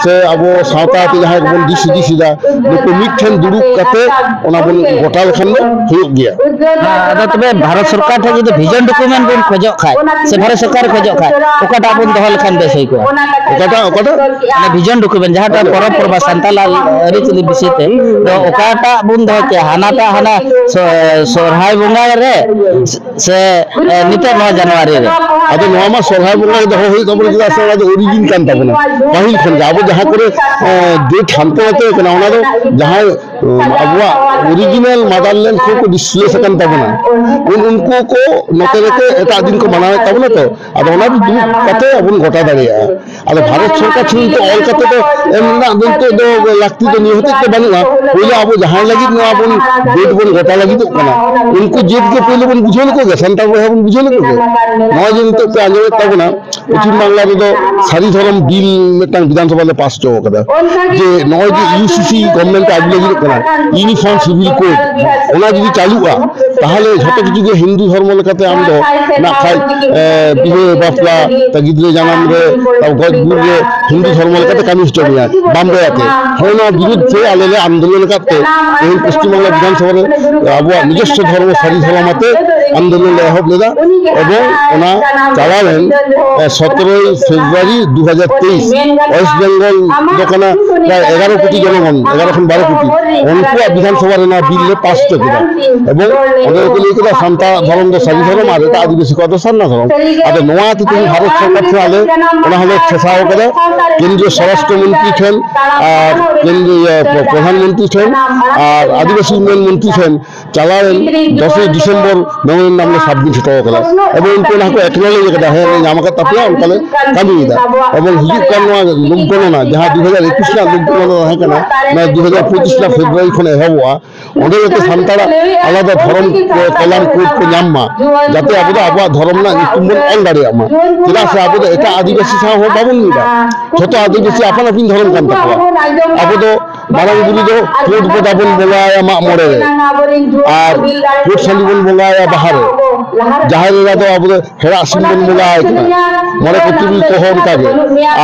ᱥᱮ ᱟᱵᱚ ᱥᱟᱶᱛᱟ ᱛᱮ ᱡᱟᱦᱟᱸᱭ ᱠᱚᱵᱚᱱ ᱫᱤᱥ ᱦᱩᱫᱤᱥ ᱮᱫᱟ, ᱱᱩᱠᱩ ᱢᱤᱫ ᱴᱷᱮᱱ ᱫᱩᱲᱩᱵ ᱠᱟᱛᱮ ᱚᱱᱟ ᱵᱚᱱ ᱜᱚᱴᱟ ᱞᱮᱠᱷᱟᱱ ᱫᱚ ᱦᱩᱭᱩᱜ ᱜᱮᱭᱟ᱾ ᱟᱫᱚ ᱛᱚᱵᱮ ᱵᱷᱟᱨᱚᱛ ᱥᱚᱨᱠᱟᱨ ᱴᱷᱮᱱ ᱡᱩᱫᱤ ᱵᱷᱤᱡᱚᱱ ᱰᱚᱠᱩᱢᱮᱱᱴ ᱵᱚᱱ ᱠᱷᱚᱡᱚᱜ ᱠᱷᱟᱡ, ᱥᱮ ᱵᱷᱟᱨᱚᱛ ᱥᱚᱨᱠᱟᱨᱮ ᱠᱷᱚᱡᱚᱜ ᱠᱷᱟᱡ, ᱚᱠᱟᱴᱟᱜ ᱵᱚᱱ ᱫᱚᱦᱚ ᱞᱮᱠᱷᱟᱱ ᱵᱮᱥ ᱦᱩᱭ ᱠᱚᱜᱼᱟ? ᱚᱠᱟᱴᱟᱜ, ᱚᱠᱟᱴᱟᱜ? ᱚᱱᱟ ᱵᱷᱤᱡᱚᱱ ᱰᱚᱠᱩᱢᱮᱱᱴ, ᱡᱟᱦᱟᱸᱴᱟᱜ ᱯᱚᱨᱚᱵᱽ ᱯᱚᱨᱵᱟ ᱥᱟᱱᱛᱟᱲ ᱟᱹᱨᱤᱪᱟᱹᱞᱤ ᱵᱤᱥᱚᱭ ᱛᱮ, ᱫᱚ ᱚᱠᱟᱴᱟᱜ ᱵᱚᱱ ᱫᱚᱦᱚ ᱠᱮᱭᱟ? ᱦᱟᱱᱟᱴᱟᱜ, ᱦᱟᱱᱟ ᱥᱚ-, ᱥᱚᱨᱦᱟᱭ ᱵᱚᱸᱜᱟ ᱨᱮ ᱥᱮ, ᱮ, ᱱᱤᱛᱚᱜ ᱱᱚᱣᱟ ᱡᱟᱱᱩᱣᱟᱨᱤ ᱨᱮ? ᱟᱫᱚ ᱱᱚᱣᱟ ᱢᱟ ᱥᱚᱨᱦᱟᱭ ᱵᱚᱸᱜᱟ ᱜᱮ ᱫᱚᱦᱚ ᱦᱩᱭᱩᱜ ᱛᱟᱵᱚᱱᱟ, ᱪᱮᱫᱟᱜ ᱥᱮ ᱚᱱᱟ ᱫᱚ ᱚᱨᱤᱡᱤᱱ ᱠᱟᱱ ᱛᱟᱵᱚᱱᱟ᱾ ᱯᱟᱹᱦᱤᱞ ᱠᱷᱚᱱ ᱜᱮ ᱟᱵᱚ ᱡᱟᱦᱟᱸ ᱠᱚᱨᱮ, ᱮ, ᱰᱮᱴ ᱦᱟᱱᱛᱮ ᱱᱟᱛᱮ ᱠᱟᱱᱟ, ᱚᱱᱟ ᱫᱚ ᱡᱟᱦᱟᱸᱭ, ᱮ, ᱟᱵᱚᱣᱟᱜ ᱚᱨᱤᱡᱤᱱᱟᱞ ᱢᱟᱫᱟᱨᱞᱮᱱᱰ ᱠᱷᱚᱱ ᱠᱚ ᱰᱤᱥᱯᱞᱮᱥ ᱟᱠᱟᱱ ᱛᱟᱵᱚᱱᱟ, ᱩᱱ-, ᱩᱱᱠᱩ ᱠᱚ ᱱᱚᱛᱮ ᱨᱮᱠᱚ ᱮᱴᱟᱜ ᱫᱤᱱ ᱠᱚ ᱢᱟᱱᱟᱣᱮᱫ ᱛᱟᱵᱚᱱᱟ᱾ ᱛᱚ ᱟᱫᱚ ᱚᱱᱟ ᱫᱚ ᱫᱩᱲᱩᱵ ᱠᱟᱛᱮ ᱟᱵᱚᱱ ᱜᱚᱴᱟ ᱫᱟᱲᱮᱭᱟᱜᱼᱟ᱾ ᱟᱫᱚ ᱵᱷᱟᱨᱚᱛ ᱥᱚᱨᱠᱟᱨ ᱴᱷᱮᱱ ᱱᱤᱛᱚᱜ ᱚᱞ ᱠᱟᱛᱮ ᱫᱚ ᱮᱢ ᱨᱮᱱᱟᱜ ᱫᱚ ᱱᱤᱛᱚᱜ ᱫᱚ ᱞᱟᱹᱠᱛᱤ ᱫᱚ ᱱᱤᱭᱟᱹ ᱦᱚᱛᱮᱡ ᱛᱮ ᱵᱟᱹᱱᱩᱜᱼᱟ᱾ ᱯᱳᱭᱞᱳ ᱟᱵᱚ ᱡᱟᱦᱟᱸᱭ ᱞᱟᱹᱜᱤᱫ ᱱᱚᱣᱟ ᱵᱚᱱ ᱰᱮᱴ ᱵᱚᱱ ᱜᱚᱴᱟ ᱞᱟᱹᱜᱤᱫᱚᱜ ᱠᱟᱱᱟ, ᱩᱱᱠᱩ ᱡᱟᱹᱛ ᱜᱮ ᱯᱳᱭᱞᱳ ᱵᱚᱱ ᱵᱩᱡᱷᱟᱹᱣ ᱞᱮᱠᱚ ᱜᱮ, ᱥᱟᱱᱛᱟᱲ ᱵᱚᱭᱦᱟ ᱵᱚᱱ ᱵᱩᱡᱷᱟᱹᱣ ᱞᱮᱠᱚ ᱜᱮ᱾ ᱱᱚᱜᱼᱚᱭ ᱡᱮ ᱱᱤᱛᱚᱜ ᱯᱮ ᱟᱸᱡᱚᱢᱮᱫ ᱛᱟᱵᱚᱱᱟ, ᱯᱚᱪᱷᱤᱢ ᱵᱟᱝᱞᱟ ᱨᱮᱫᱚ ᱥᱟᱹᱨᱤ ᱫᱷᱚᱨᱚᱢ ᱵᱤᱞ ᱢᱤᱫᱴᱟᱝ ᱵᱤᱫᱷᱟᱱ ᱥᱚᱵᱷᱟ ᱞᱮ ᱯᱟᱥ ᱦᱚᱪᱚ ᱟᱠᱟᱫᱟ, ᱡᱮ ᱱᱚᱜᱼᱚᱭ ᱡᱮ ᱤᱭᱩ ᱥᱤ ᱥᱤ ᱜᱚᱵᱷᱢᱮᱱᱴ ᱟᱹᱜᱩ ᱞᱟᱹᱜᱤᱫᱚᱜ ᱠᱟᱱᱟ, ᱤᱭᱩᱱᱤᱯᱷᱚᱨᱢ ᱥᱤᱵᱤᱞ ᱠᱳᱰ, ᱚᱱᱟ ᱡᱩᱫᱤ ᱪᱟᱹᱞᱩᱜᱼᱟ, ᱛᱟᱦᱚᱞᱮ ᱡᱷᱚᱛᱚ ᱠᱤᱪᱷᱩ ᱜᱮ ᱦᱤᱱᱫᱩ ᱫᱷᱚᱨᱢᱚ ᱞᱮᱠᱟᱛᱮ ᱟᱢ ᱫᱚ ᱱᱟᱜ ᱠᱷᱟᱡ, ᱮ, ᱵᱤᱦᱟᱹ ᱵᱟᱯᱞᱟ, ᱛᱟ ᱜᱤᱫᱽᱨᱟᱹ ᱡᱟᱱᱟᱢ ᱨᱮ, ᱛᱟ ᱜᱚᱡ ᱜᱩᱨ ᱨᱮ ᱦᱤᱱᱫᱩ ᱫᱷᱚᱨᱢᱚ ᱞᱮᱠᱟᱛᱮ ᱠᱟᱹᱢᱤ ᱦᱚᱪᱚ ᱢᱮᱭᱟ, ᱵᱟᱢ ᱫᱟᱭᱟᱛᱮ᱾ ᱦᱚᱸᱜᱼᱚ ᱱᱚᱣᱟ ᱵᱤᱨᱩᱫᱽ ᱛᱮ ᱟᱞᱮ ᱞᱮ ᱟᱱᱫᱳᱞᱚᱱ ᱟᱠᱟᱫ ᱛᱮ ᱛᱮᱦᱮᱧ ᱯᱚᱥᱪᱤᱢ ᱵᱟᱝᱞᱟ ᱵᱤᱫᱷᱟᱱ ᱥᱚᱵᱷᱟ ᱨᱮ ᱟᱵᱚᱣᱟᱜ ᱱᱤᱡᱚᱥᱥᱚ ᱫᱷᱚᱨᱢᱚ ᱥᱟᱹᱨᱤ ᱫᱷᱚᱨᱚᱢ ᱟᱛᱮ ᱟᱱᱫᱳᱞᱚᱱ ᱞᱮ ᱮᱦᱚᱵ ᱞᱮᱫᱟ᱾ ᱮᱵᱚᱝ ᱚᱱᱟ ᱪᱟᱞᱟᱣᱮᱱ, ᱮ, ᱥᱚᱛᱨᱚᱭ ᱯᱷᱮᱵᱽᱨᱩᱣᱟᱨᱤ ᱫᱩ ᱦᱟᱡᱟᱨ ᱛᱮᱭᱤᱥ, ᱳᱭᱮᱥᱴ ᱵᱮᱝᱜᱚᱞ ᱫᱚ ᱠᱟᱱᱟ ᱯᱨᱟᱭ ᱮᱜᱟᱨᱚ ᱠᱳᱴᱤ ᱡᱚᱱᱚᱜᱚᱱ, ᱮᱜᱟᱨᱚ ᱠᱷᱚᱱ ᱵᱟᱨᱚ ᱠᱳᱴᱤ, ᱩᱱᱠᱩᱣᱟᱜ ᱵᱤᱫᱷᱟᱱ ᱥᱚᱵᱷᱟ ᱨᱮ ᱱᱚᱣᱟ ᱵᱤᱞ ᱞᱮ ᱯᱟᱥ ᱦᱚᱪᱚ ᱠᱮᱫᱟ᱾ ᱮᱵᱚᱝ ᱚᱸᱰᱮ ᱫᱚᱠᱚ ᱞᱟᱹᱭ ᱠᱮᱫᱟ ᱥᱟᱱᱛᱟᱲᱟᱜ ᱫᱷᱚᱨᱚᱢ ᱫᱚ ᱥᱟᱹᱨᱤ ᱫᱷᱚᱨᱚᱢ ᱟᱨ ᱮᱴᱟᱜ ᱟᱹᱫᱤᱵᱟᱹᱥᱤ ᱠᱚᱣᱟᱜ ᱫᱚ ᱥᱟᱨᱱᱟ ᱫᱷᱚᱨᱚᱢ᱾ ᱟᱫᱚ ᱱᱚᱣᱟ ᱛᱮ ᱛᱮᱦᱮᱧ ᱵᱷᱟᱨᱚᱛ ᱥᱚᱨᱠᱟᱨ ᱴᱷᱮᱱ ᱟᱞᱮ ᱚᱱᱟ ᱦᱚᱸᱞᱮ ᱴᱷᱮᱥᱟᱣ ᱠᱟᱫᱟ᱾ ᱠᱮᱱᱫᱨᱤᱭᱚ ᱥᱚᱨᱟᱥᱴᱨᱚ ᱢᱚᱱᱛᱨᱤ ᱴᱷᱮᱱ ᱟᱨ ᱠᱮᱱᱫᱨᱤᱭᱚ ᱯᱨᱚ-, ᱯᱨᱚᱫᱷᱟᱱ ᱢᱚᱱᱛᱨᱤ ᱴᱷᱮᱱ ᱟᱨ ᱟᱹᱫᱤᱵᱟᱹᱥᱤ ᱩᱱᱱᱚᱭᱚᱱ ᱢᱚᱱᱛᱨᱤ ᱴᱷᱮᱱ ᱪᱟᱞᱟᱣᱮᱱ ᱫᱚᱥᱮᱭ ᱰᱤᱥᱮᱢᱵᱚᱨ memorandum ᱞᱮ submit ᱦᱚᱴᱚ ᱠᱟᱫᱟ᱾ ᱮᱵᱚᱝ ᱩᱱᱠᱩ ᱚᱱᱟ ᱦᱚᱸᱠᱚ acknowledge ᱠᱟᱫᱟ, ᱦᱮᱸ, ᱞᱮ ᱧᱟᱢ ᱟᱠᱟᱫ ᱛᱟᱯᱮᱭᱟ, ᱚᱱᱠᱟ ᱞᱮ ᱠᱟᱹᱢᱤᱭᱮᱫᱟ᱾ ᱮᱵᱚᱝ ᱦᱤᱡᱩᱜ ᱠᱟᱱ ᱱᱚᱣᱟ ᱞᱳᱠ ᱜᱚᱱᱚᱱᱟ, ᱡᱟᱦᱟᱸ ᱫᱩ ᱦᱟᱡᱟᱨ ᱮᱠᱩᱥ ᱨᱮᱱᱟᱜ ᱞᱳᱠ ᱜᱚᱱᱚᱱᱟ ᱛᱟᱦᱮᱸ ᱠᱟᱱᱟ, ᱚᱱᱟ ᱫᱩ ᱦᱟᱡᱟᱨ ᱯᱚᱸᱪᱤᱥ ᱨᱮᱱᱟᱜ ᱯᱷᱮᱵᱽᱨᱩᱣᱟᱨᱤ ᱠᱷᱚᱱ ᱮᱦᱚᱵᱚᱜᱼᱟ᱾ ᱚᱸᱰᱮ ᱡᱟᱛᱮ ᱥᱟᱱᱛᱟᱲᱟᱜ ᱟᱞᱟᱫᱟ ᱫᱷᱚᱨᱚᱢ ᱠᱚ, ᱠᱚᱞᱟᱢ, code ᱠᱚ ᱧᱟᱢ ᱢᱟ, ᱡᱟᱛᱮ ᱟᱵᱚ ᱫᱚ ᱟᱵᱚᱣᱟᱜ ᱫᱷᱚᱨᱚᱢ ᱨᱮᱱᱟᱜ ᱧᱩᱛᱩᱢ ᱵᱚᱱ ᱚᱞ ᱫᱟᱲᱮᱭᱟᱜ ᱢᱟ᱾ ᱪᱮᱫᱟᱜ ᱥᱮ ᱟᱵᱚ ᱫᱚ ᱮᱴᱟᱜ ᱟᱹᱫᱤᱵᱟᱹᱥᱤ ᱥᱟᱶ ᱦᱚᱸ ᱵᱟᱵᱚᱱ ᱢᱤᱫᱟ᱾ ᱡᱷᱚᱛᱚ ᱟᱹᱫᱤᱵᱟᱹᱥᱤ ᱟᱯᱟᱱ ᱟᱹᱯᱤᱱ ᱫᱷᱚᱨᱚᱢ ᱠᱟᱱ ᱛᱟᱠᱚᱣᱟ᱾ ᱟᱵᱚ ᱫᱚ ᱢᱟᱨᱟᱝ ᱵᱩᱨᱩ ᱫᱚ ᱯᱩᱸᱰ ᱵᱚᱫᱟ ᱵᱚᱱ ᱵᱚᱸᱜᱟᱭᱟ ᱢᱟᱜ ᱢᱚᱬᱮ ᱨᱮ, ᱟᱨ ᱯᱩᱸᱰ ᱥᱟᱺᱰᱤ ᱵᱚᱱ ᱵᱚᱸᱜᱟᱭᱟ ᱵᱟᱦᱟ ᱨᱮ, ᱡᱟᱦᱮᱨ ᱮᱨᱟ ᱫᱚ ᱟᱵᱚ ᱫᱚ ᱦᱮᱲᱟᱜ ᱥᱤᱢ ᱵᱚᱱ ᱵᱚᱸᱜᱟ ᱟᱭ ᱠᱟᱱᱟ᱾ ᱢᱚᱬᱮ ᱠᱚ ᱛᱩᱨᱩᱭ ᱠᱚᱦᱚᱸ ᱚᱱᱠᱟ ᱜᱮ᱾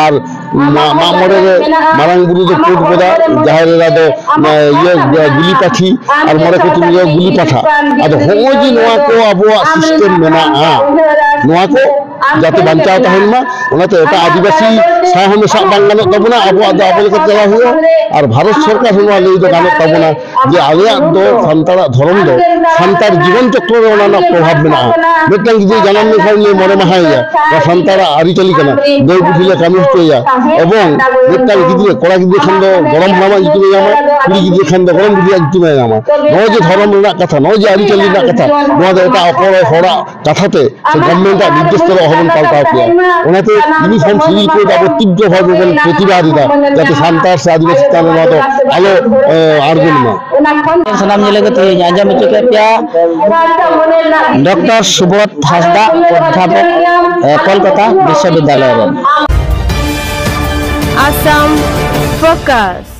ᱟᱨ ᱢᱟ-, ᱢᱟᱜ ᱢᱚᱬᱮ ᱨᱮ ᱢᱟᱨᱟᱝ ᱵᱩᱨᱩ ᱫᱚ ᱯᱩᱸᱰ ᱵᱚᱫᱟ, ᱡᱟᱦᱮᱨ ᱮᱨᱟ ᱫᱚ, ᱮ, ᱤᱭᱟᱹ, ᱜᱩᱞᱤ ᱯᱟᱹᱴᱷᱤ, ᱟᱨ ᱢᱚᱬᱮ ᱠᱚ ᱛᱩᱨᱩᱭ ᱫᱚ ᱜᱩᱞᱤ ᱯᱟᱴᱷᱟ᱾ ᱟᱫᱚ ᱦᱚᱸᱜᱼᱚᱭ ᱡᱮ ᱱᱚᱣᱟ ᱠᱚ ᱟᱵᱚᱣᱟᱜ system ᱢᱮᱱᱟᱜᱼᱟ, ᱱᱚᱣᱟ ᱠᱚ ᱡᱟᱛᱮ ᱵᱟᱧᱪᱟᱣ ᱛᱟᱦᱮᱱ ᱢᱟ, ᱚᱱᱟᱛᱮ ᱮᱴᱟᱜ ᱟᱹᱫᱤᱵᱟᱹᱥᱤ ᱥᱟᱶ ᱦᱚᱸ ᱢᱮᱥᱟᱜ ᱵᱟᱝ ᱜᱟᱱᱚᱜ ᱛᱟᱵᱚᱱᱟ᱾ ᱟᱵᱚᱣᱟᱜ ᱫᱚ ᱟᱵᱚ ᱞᱮᱠᱟ ᱪᱟᱞᱟᱣ ᱦᱩᱭᱩᱜᱼᱟ᱾ ᱟᱨ ᱵᱷᱟᱨᱚᱛ ᱥᱚᱨᱠᱟᱨ ᱦᱚᱸ ᱱᱚᱣᱟ ᱞᱟᱹᱭ ᱫᱚ ᱜᱟᱱᱚᱜ ᱛᱟᱵᱚᱱᱟ ᱡᱮ ᱟᱞᱮᱭᱟᱜ ᱫᱚ ᱥᱟᱱᱛᱟᱲᱟᱜ ᱫᱷᱚᱨᱚᱢ ᱫᱚ ᱥᱟᱱᱛᱟᱲ ᱡᱤᱵᱚᱱ ᱪᱚᱠᱨᱚ ᱨᱮ ᱚᱱᱟ ᱨᱮᱱᱟᱜ ᱯᱨᱚᱵᱷᱟᱵᱽ ᱢᱮᱱᱟᱜᱼᱟ᱾ ᱢᱤᱫᱴᱟᱝ ᱜᱤᱫᱽᱨᱟᱹ ᱡᱟᱱᱟᱢ ᱞᱮᱱᱠᱷᱟᱱ ᱩᱱᱤ ᱢᱚᱬᱮ ᱢᱟᱦᱟᱭᱮᱭᱟ, ᱱᱚᱣᱟ ᱥᱟᱱᱛᱟᱲᱟᱜ ᱟᱹᱨᱤᱪᱟᱹᱞᱤ ᱠᱟᱱᱟ᱾ ᱫᱟᱹᱭ ᱵᱩᱰᱷᱤ ᱞᱮ ᱠᱟᱹᱢᱤ ᱦᱚᱪᱚᱭᱟ᱾ ᱮᱵᱚᱝ ᱢᱤᱫᱴᱟᱝ ᱜᱤᱫᱽᱨᱟᱹ, ᱠᱚᱲᱟ ᱜᱤᱫᱽᱨᱟᱹ ᱠᱷᱟᱱ ᱫᱚ ᱜᱚᱲᱚᱢ ᱦᱟᱲᱟᱢᱟᱜ ᱧᱩᱛᱩᱢᱮ ᱧᱟᱢᱟ, ᱠᱩᱲᱤ ᱜᱤᱫᱽᱨᱟᱹ ᱠᱷᱟᱱ ᱫᱚ ᱜᱚᱲᱚᱢ ᱵᱩᱰᱷᱤᱭᱟᱜ ᱧᱩᱛᱩᱢᱮ ᱧᱟᱢᱟ᱾ ᱱᱚᱜᱼᱚᱭ ᱡᱮ ᱫᱷᱚᱨᱚᱢ ᱨᱮᱱᱟᱜ ᱠᱟᱛᱷᱟ, ᱱᱚᱜᱼᱚᱭ ᱡᱮ ᱟᱹᱨᱤᱪᱟᱹᱞᱤ ᱨᱮᱱᱟᱜ ᱠᱟᱛᱷᱟ, ᱱᱚᱣᱟ ᱫᱚ ᱮᱴᱟᱜ ᱚᱠᱚᱭ ᱦᱚᱲᱟᱜ ᱠᱟᱛᱷᱟ ᱛᱮ ᱥᱮ government ᱟᱜ ᱱᱤᱨᱫᱮᱥ ᱛᱮ ᱚᱦᱚᱵᱚᱱ ᱯᱟᱞᱴᱟᱣ ᱠᱮᱭᱟ᱾ ᱚᱱᱟᱛᱮ Uniform Civil Code ᱟᱵᱚ ᱛᱤᱵᱨᱚ ᱵᱷᱟᱵᱮ ᱵᱚᱱ ᱯᱨᱚᱛᱤᱵᱟᱫ ᱮᱫᱟ, ᱡᱟᱛᱮ ᱥᱟᱱᱛᱟᱲ ᱥᱮ ᱟᱹᱫᱤᱵᱟᱹᱥᱤ ᱪᱮᱛᱟᱱ ᱨᱮ ᱱᱚᱣᱟ ᱫᱚ ᱟᱞᱚ, ᱮ, ᱟᱬᱜᱚᱱ ᱢᱟ᱾ ᱥᱟᱱᱟᱢ ᱧᱮᱞ ᱠᱟᱛᱮ ᱤᱧ ᱟᱸᱡᱚᱢ ᱦᱚᱪᱚ ᱠᱮᱫ ᱯᱮᱭᱟ ᱰᱚᱠᱴᱚᱨ ᱥᱩᱵᱳᱫᱷ ᱦᱟᱸᱥᱫᱟ, ᱚᱫᱽᱫᱷᱟᱯᱚᱠ, ᱮ, ᱠᱳᱞᱠᱟᱛᱟ ᱵᱤᱥᱥᱚᱵᱤᱫᱽᱫᱟᱞᱚᱭ ᱨᱮᱱ᱾ Assam Focus.